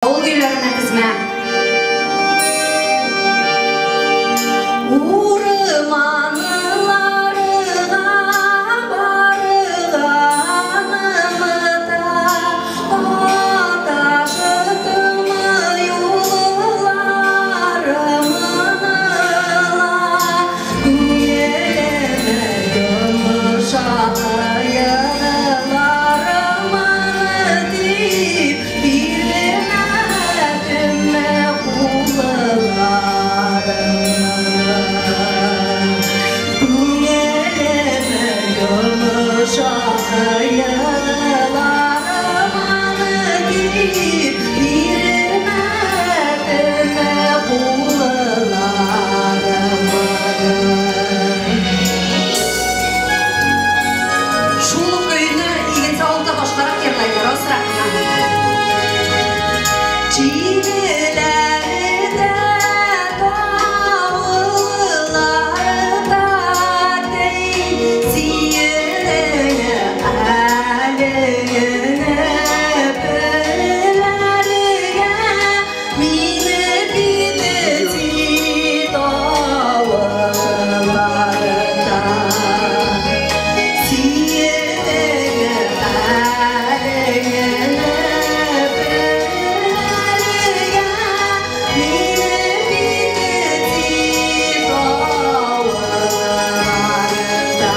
Авыл көйләренә тезмә. Урманнарыга барганымда, Аташытым юлларымны ла, Күңелемә йомшак елларымны дип, Бирмәдем кулларымны. Күңелемә йомшак елларымны дип, Бирмәдем кулларымны. Шул ук көйне икенче авылда башкарак йырлайлар, азрак кына. Чилеләрдә, тавылларда тей, Синең әлеңне белергә мине бит тавылларда. Синең әлеңне белергә мине бит тавылларда.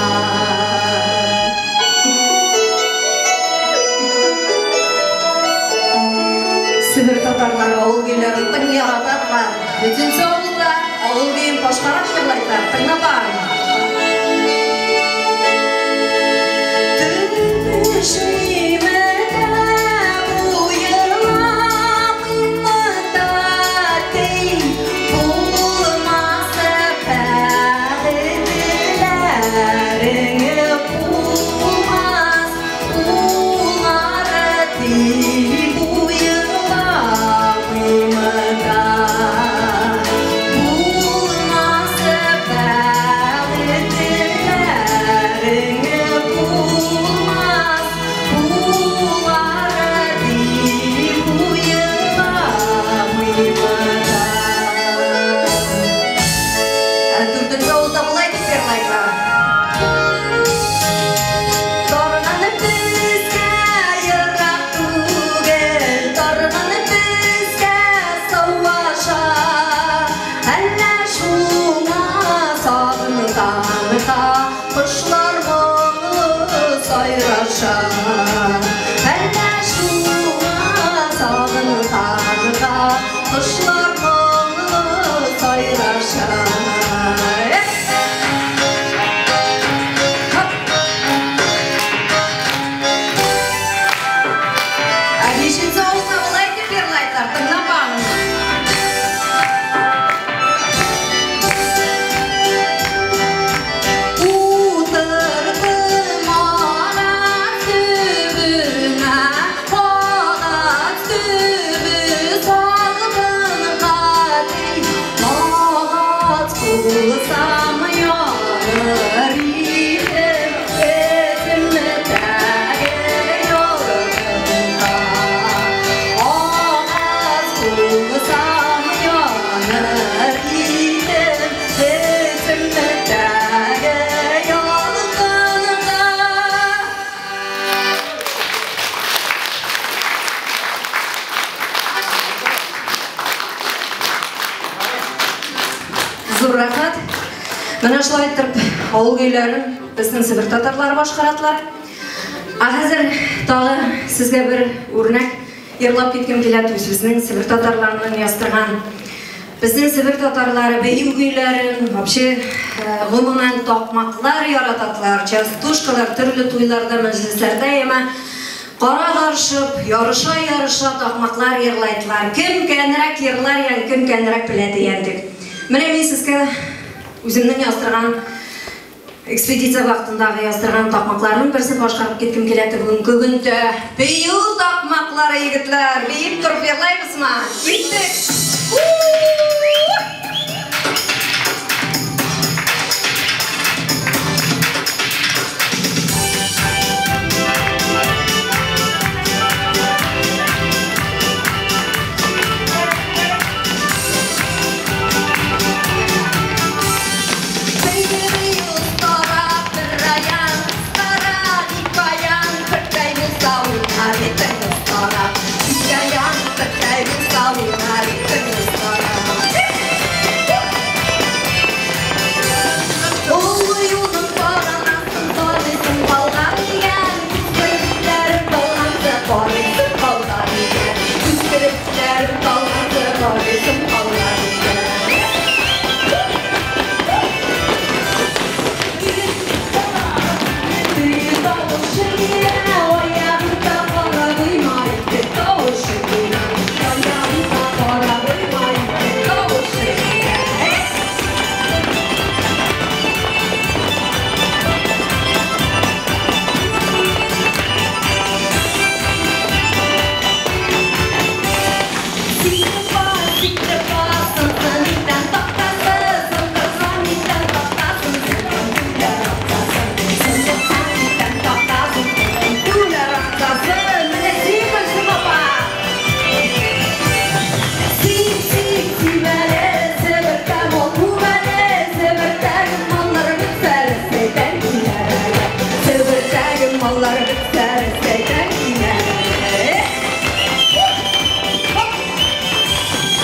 Себер татарлары авыл көйләрен тың яраталар. Бөтенсе авылда авыл көен башкарак җырлайлар. Тыңлап бар. Төшимдә уйламыйм да тей, Булмаса бәхетләрең булмас, Булар дип уйламыйм да. Булмас бәхетләрең булмас, Булар дип уйламыйм да. Ә дүртенче авылда болай дип җырлайлар. Торган безгә ерак түгел, Торган безгә сау аша. Әллә шуңа сагынганга Кошлар моңлы сайраша. Әллә шуңа сагынганга Кошлар моңлы сайраша. Эх! Хоп! Ә бишенче авылда болай дип җырлайлар, тыңлап алың. Утырдым агач төбенә, агач төбе салкынга ти, Агач булсам яныр идем, Эземдәге ялкынга. Агач булсам яныр идем, Эземдәге ялкынга. Зур рәхмәт. Менә шулай итеп авыл көйләрен безнең Себер татарлары башкарадылар. Ә хәзер тагы сезгә бер үрнәк йырлап киткем килә, үзебезнең Себер татарларының яздырган. Безнең Себер татарлары бию көйләрен, вообще гомумән такмаклар ярататлар, частушкалар төрле туйларда, мәҗлесләрдә ямә кара каршып, ярыша-ярыша такмаклар йырлайдылар. Кем кәнрәк йырлар, ян кем кәнрәк белә дигән дип. Менә мин сезгә үземнең яздырган экспедиция вакытындагы яздырган такмакларның берсен башкарып киткем килә бүгенге көндә. Бию такмаклары, егетләр, биеп торып йырлайбызмы? Киттек!